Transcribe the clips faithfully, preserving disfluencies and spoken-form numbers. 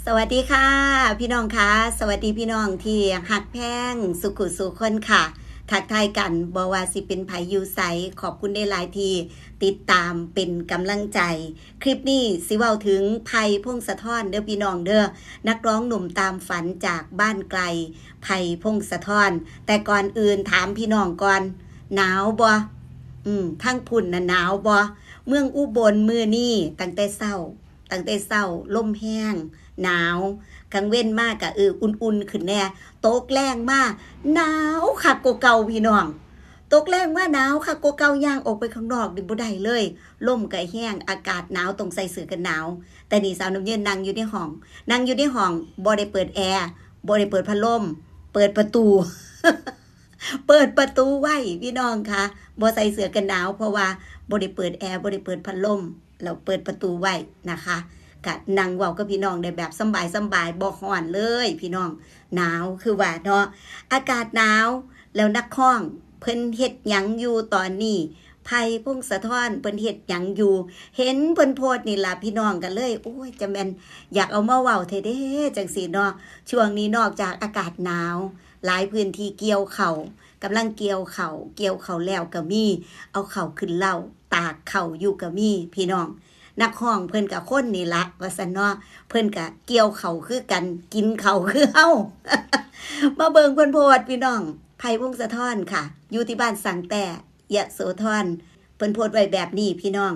สวัสดีค่ะ พี่น้องคะ สวัสดีพี่น้องที่ฮักแพงสุขุสู่คนค่ะ ทักทายกัน บ่ว่าสิเป็นไผอยู่ไส ขอบคุณได้หลายที่ติดตามเป็นกำลังใจ คลิปนี้สิเว้าถึง ไผ่ พงศธร เด้อพี่น้องเด้อ นักร้องหนุ่มตามฝันจากบ้านไกล ไผ่ พงศธร แต่ก่อนอื่นถามพี่น้องก่อน หนาวบ่ อืม ทางพุ้นน่ะหนาวบ่ เมืองอุบลมื้อนี้ตั้งแต่เช้า ตั้งแต่เช้าลมแฮง หนาว กลางเว็นมาก็ เออ อุ่นๆ ขึ้นแหน่ ตกแลงมา หนาวคักกว่าเก่าพี่น้อง ตกแลงมาหนาวคักกว่าเก่า ย่างออกไปข้างนอกนี่บ่ได้เลย ลมก็แฮง อากาศหนาว ต้องใส่เสื้อกันหนาว แต่นี่สาวน้ำเยินนั่งอยู่ในห้อง นั่งอยู่ในห้อง บ่ได้เปิดแอร์ บ่ได้เปิดพัดลม เปิดประตู เปิดประตูไว้พี่น้องคะ บ่ใส่เสื้อกันหนาว เพราะว่าบ่ได้เปิดแอร์ บ่ได้เปิดพัดลม แล้วเปิดประตูไว้นะคะ ก็นั่งเว้ากับพี่น้องได้แบบสำบายสำบาย บ่ฮ้อนเลยพี่น้อง หนาวคือว่าเนาะ อากาศหนาว แล้วนักร้องเพิ่นเฮ็ดหยังอยู่ตอนนี้ ไผ่ พงศธร เพิ่นเฮ็ดหยังอยู่ เห็นเพิ่นโพสต์นี่ล่ะพี่น้อง ก็เลย โอ้ย จะแม่นอยากเอามาเว้าแท้เด้ จั่งซี้เนาะ ช่วงนี้นอกจากอากาศหนาว หลายพื้นที่เกี่ยวข้าว กำลังเกี่ยวข้าว เกี่ยวข้าวแล้วก็มี เอาข้าวขึ้นเล้า ตากข้าวอยู่ก็มีพี่น้อง นักร้องเพิ่นก็คนนี่ละ ว่าซั่นเนาะ เพิ่นก็เกี่ยวข้าวคือกัน กินข้าวคือเฮา มาเบิ่งเพิ่นโพสต์พี่น้อง ไผ่ พงศธร ค่ะ อยู่ที่บ้านสังแต้ ยโสธร เพิ่นโพสต์ไว้แบบนี้พี่น้อง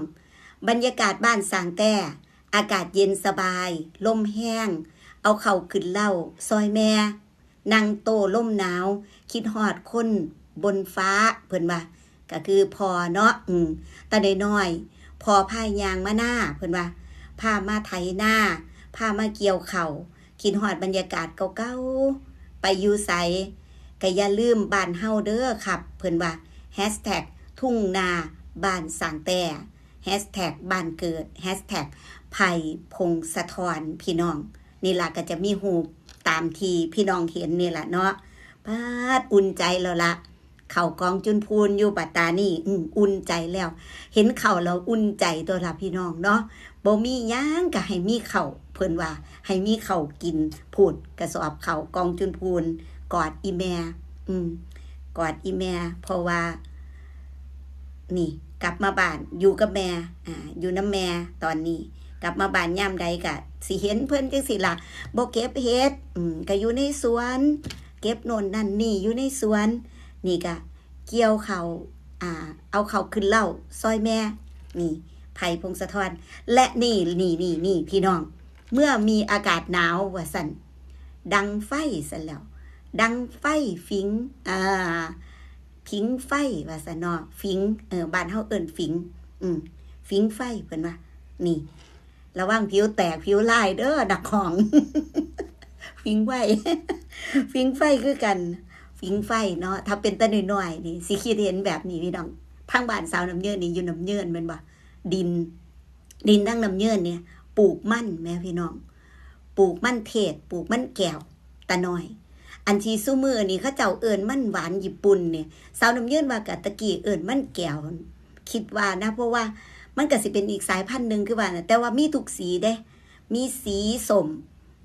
บรรยากาศบ้านสังแต้ อากาศเย็นสบาย ลมแฮง เอาข้าวขึ้นเล้าซอยแม่ นั่งโต้ลมหนาว คิดฮอดคนบนฟ้า เพิ่นว่า ก็คือพ่อเนาะ อืม แต่น้อยๆ พ่อพาย่างมานา เพิ่นว่า พามาไถนา พามาเกี่ยวข้าว คิดฮอดบรรยากาศเก่าๆ ไปอยู่ไส ก็อย่าลืมบ้านเฮาเด้อครับ เพิ่นว่า แฮชแท็ก ทุ่งนาบ้านสังแต้ แฮชแท็ก บ้านเกิด แฮชแท็ก ไผ่ พงศธร พี่น้อง นี่ล่ะก็จะมีรูปตามที่พี่น้องเห็นนี่ล่ะเนาะ ป๊าด อุ่นใจแล้วล่ะ ข้าวกองจุนพูนอยู่บัดตานี่ อืม อุ่นใจแล้ว เห็นข้าวแล้วอุ่นใจตัวล่ะพี่น้องเนาะ บ่มีหยังก็ให้มีข้าว เพิ่นว่า ให้มีข้าวกิน พู้น กระสอบข้าวกองจุนพูน กอดอีแม่ อืม กอดอีแม่ เพราะว่า นี่ กลับมาบ้าน อยู่กับแม่ อ่า อยู่นำแม่ตอนนี้ กลับมาบ้านยามใดก็สิเห็นเพิ่นจั่งซี้ล่ะ บ่เก็บเห็ด อืม ก็อยู่ในสวน เก็บโน่นนั่นนี่อยู่ในสวน นี่ก็เกี่ยวข้าว อ่า เอาข้าวขึ้นเล้าซอยแม่ นี่ ไผ่ พงศธร และนี่ นี่ นี่ นี่ พี่น้อง เมื่อมีอากาศหนาวว่าซั่น ดังไฟซั่นแล้ว ดังไฟฝิ่ง อ่า ผิงไฟว่าซั่นเนาะ ฝิ่ง เออ บ้านเฮาเอิ้นฝิ่ง อืม ฝิ่งไฟเพิ่นว่า นี่ ระวังผิวแตกผิวลายเด้อนักร้อง ฝิ่งไฟ ฝิ่งไฟคือกัน ฝิ่งไฟเนาะ ถ้าเป็นแต่น้อยๆนี่ สิคิดเห็นแบบนี้พี่น้อง ทางบ้านสาวน้ำเยินนี่อยู่น้ำเยินแม่นบ่ ดิน ดินทางน้ำเยินเนี่ย ปลูกมันแหมพี่น้อง ปลูกมันเทศ ปลูกมันแก้ว ตาน้อย อันที่ซุมื้อนี่เขาเจ้าเอิ้นมันหวานญี่ปุ่นเนี่ย สาวน้ำเยินว่าก็ตะกี้เอิ้นมันแก้ว คิดว่านะ เพราะว่ามันก็สิเป็นอีกสายพันธุ์หนึ่งคือว่าน่ะ แต่ว่ามีทุกสีเด้ มีสีส้ม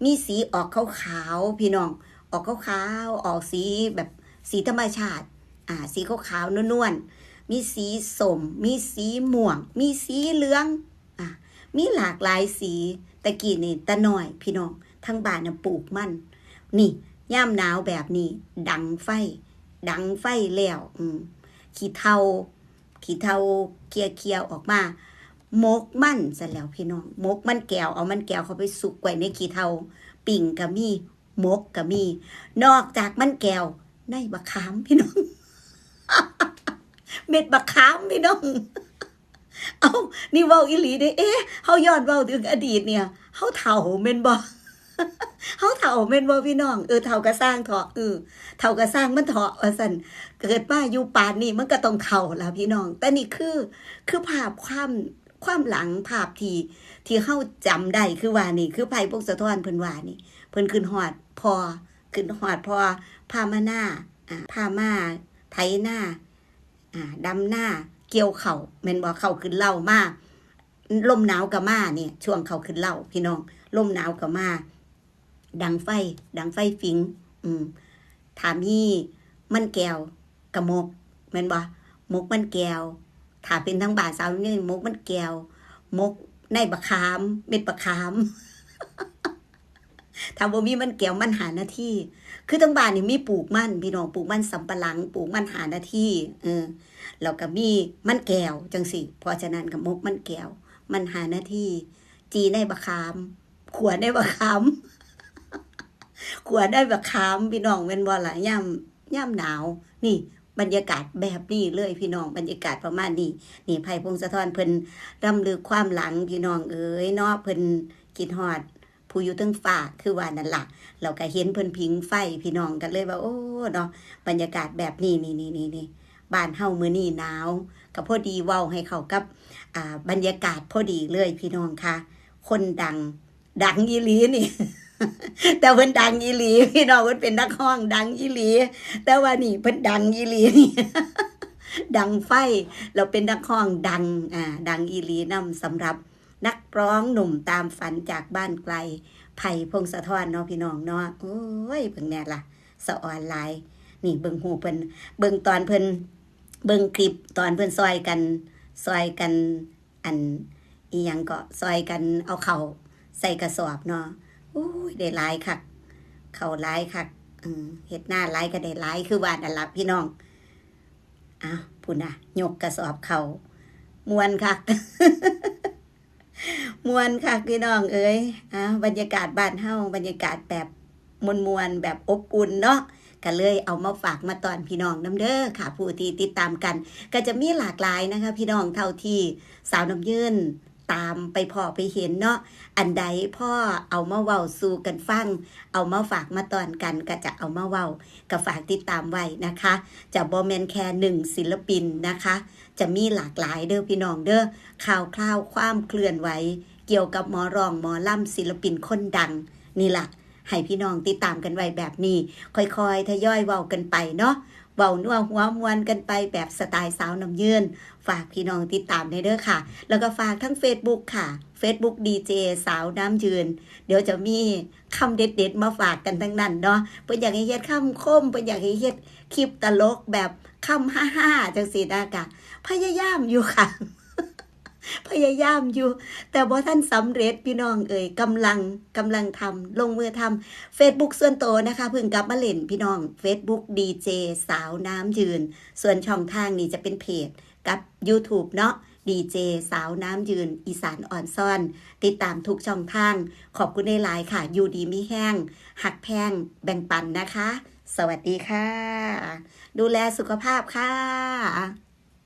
มีสีออกขาวๆ พี่น้อง ออกขาวๆ ออกสีแบบสีธรรมชาติ อ่า สีขาวๆ นวลๆ มีสีส้ม มีสีม่วง มีสีเหลือง อ่า มีหลากหลายสี แต่กี้นี่ตาน้อยพี่น้อง ทางบ้านน่ะปลูกมัน นี่ ยามหนาวแบบนี้ ดังไฟ ดังไฟแล้ว อืม ขี้เถ้า ขี้เถ้าเคี่ยๆ ออกมา หมกมันซั่นแล้วพี่น้อง หมกมันแก้ว เอามันแก้วเข้าไปซุกไว้ในขี้เถ้า ปิ้งก็มี หมกก็มี นอกจากมันแก้ว ในบักขามพี่น้อง เม็ดบักขามพี่น้อง เอ้า นี่เว้าอีหลีเด้ เอ๊ะ เฮาย้อนเว้าถึงอดีตเนี่ย เฮาเฒ่าแม่นบ่ เฮาเฒ่าแม่นบ่พี่น้อง เออ เฒ่าก็ซ่างเถาะ เออ เฒ่าก็ซ่างมันเถาะ ว่าซั่น เกิดมาอยู่ปานนี้มันก็ต้องเฒ่าล่ะพี่น้อง แต่นี่คือ คือภาพความ ความหลัง ภาพที่ ที่เฮาจำได้ คือว่านี่ คือไผ่ พงศธร เพิ่นว่านี่ เพิ่นคิดฮอดพ่อ คิดฮอดพ่อ พามานา อ่า พามาไถนา อ่า ดำนา เกี่ยวข้าว แม่นบ่ ข้าวขึ้นเล้ามา ลมหนาวก็มาเนี่ย ช่วงข้าวขึ้นเล้า พี่น้อง ลมหนาวก็มา ดังไฟ ดังไฟฝิ่ง อืม ถ้ามีมันแก้วกะหมก แม่นบ่ หมกมันแก้ว ถ้าเป็นทางบ้านสาวนี่หมกมันแก้ว หมกในบักขาม เม็ดบักขาม ถ้าบ่มีมันแก้วมันห้านาที คือทางบ้านนี่มีปลูกมัน พี่น้อง ปลูกมันสำปะหลัง ปลูกมันห้านาที เออ แล้วก็มีมันแก้วจั่งซี้ เพราะฉะนั้นก็หมกมันแก้ว มันห้านาที จี่ในบักขาม ขั่วในบักขาม ขั่วในบักขาม พี่น้อง แม่นบ่ล่ะ ยาม ยามหนาว นี่ บรรยากาศแบบนี้เลยพี่น้อง บรรยากาศประมาณนี้ นี่ ไพ พงศธร เพิ่นรำลึกความหลังพี่น้องเอ๋ยเนาะ เพิ่นคิดฮอดผู้อยู่เทิงฟ้า คือว่านั่นล่ะ แล้วก็เห็นเพิ่นผิงไฟ พี่น้องก็เลยว่า โอ้ เนาะ บรรยากาศแบบนี้ นี่ นี่ นี่ นี่ บ้านเฮามื้อนี้หนาว ก็พอดีเว้าให้เข้ากับ อ่า บรรยากาศพอดีเลยพี่น้องคะ คนดัง ดังอีหลีนี่ แต่เพิ่นดังอีหลี พี่น้อง เพิ่นเป็นนักร้องดังอีหลี แต่ว่านี่เพิ่นดังอีหลีนี่ ดังไฟ แล้วเป็นนักร้องดัง อ่า ดังอีหลีนำ สำหรับนักร้องหนุ่มตามฝันจากบ้านไกล ไพ พงศธร เนาะพี่น้องเนาะ โอ้ย เบิ่งแน่ล่ะ สะออนหลาย นี่เบิ่งฮูปเพิ่น เบิ่งตอนเพิ่น เบิ่งคลิปตอนเพิ่นซ่อยกัน ซ่อยกัน อัน อิหยังก็ซ่อยกันเอาเข้าใส่กระสอบเนาะ โอ้ย ได้หลายคัก เข้าหลายคัก อืม เฮ็ดนาหลายก็ได้หลาย คือว่านั่นล่ะพี่น้อง อ้าว พู้นน่ะ ยกกระสอบเข้า ม่วนคัก ม่วนคักพี่น้องเอ๋ย อ่า บรรยากาศบ้านเฮา บรรยากาศแบบม่วนๆ แบบอบอุ่นเนาะ ก็เลยเอามาฝากมาต้อนพี่น้องนำเด้อค่ะ ผู้ที่ติดตามกัน ก็จะมีหลากหลายนะคะ พี่น้อง เท่าที่สาวน้ำยืนตามไปพ้อไปเห็นเนาะ อันใดพ่อเอามาเว้าสู่กันฟัง เอามาฝากมาต้อนกัน ก็จะเอามาเว้า ก็ฝากติดตามไว้นะคะ จะบ่แม่นแค่หนึ่งศิลปินนะคะ จะมีหลากหลายเด้อพี่น้องเด้อ ข่าวคราวความเคลื่อนไหว เกี่ยวกับหมอร้องหมอลำศิลปินคนดัง นี่ล่ะ ให้พี่น้องติดตามกันไว้แบบนี้ ค่อยๆ ทยอยเว้ากันไปเนาะ เว้านัวหัวม่วนกันไปแบบสไตล์สาวน้ำยืน ฝากพี่น้องติดตามได้เด้อค่ะ แล้วก็ฝากทั้ง Facebook ค่ะ Facebook ดีเจ สาวน้ำยืน เดี๋ยวจะมีคำเด็ดๆ มาฝากกันทั้งนั้นเนาะ เพิ่นอยากให้เฮ็ดคำคม เพิ่นอยากให้เฮ็ดคลิปตลกแบบคำฮ่าๆ จังซี่นะ กะพยายามอยู่ค่ะ พยายามอยู่ แต่บ่ทันสำเร็จพี่น้องเอ๋ย กำลัง กำลังทำ ลงมือทำ Facebook ส่วนตัวนะคะ เพิ่งกลับมาเล่นพี่น้อง Facebook ดีเจ สาวน้ำยืน ส่วนช่องทางนี่จะเป็นเพจกับ YouTube เนาะ ดีเจ สาวน้ำยืน อีสานอ่อนซ่อน ติดตามทุกช่องทาง ขอบคุณหลายๆ ค่ะ อยู่ดีมีแฮง ฮักแพง แบ่งปันนะคะ สวัสดีค่ะ ดูแลสุขภาพค่ะ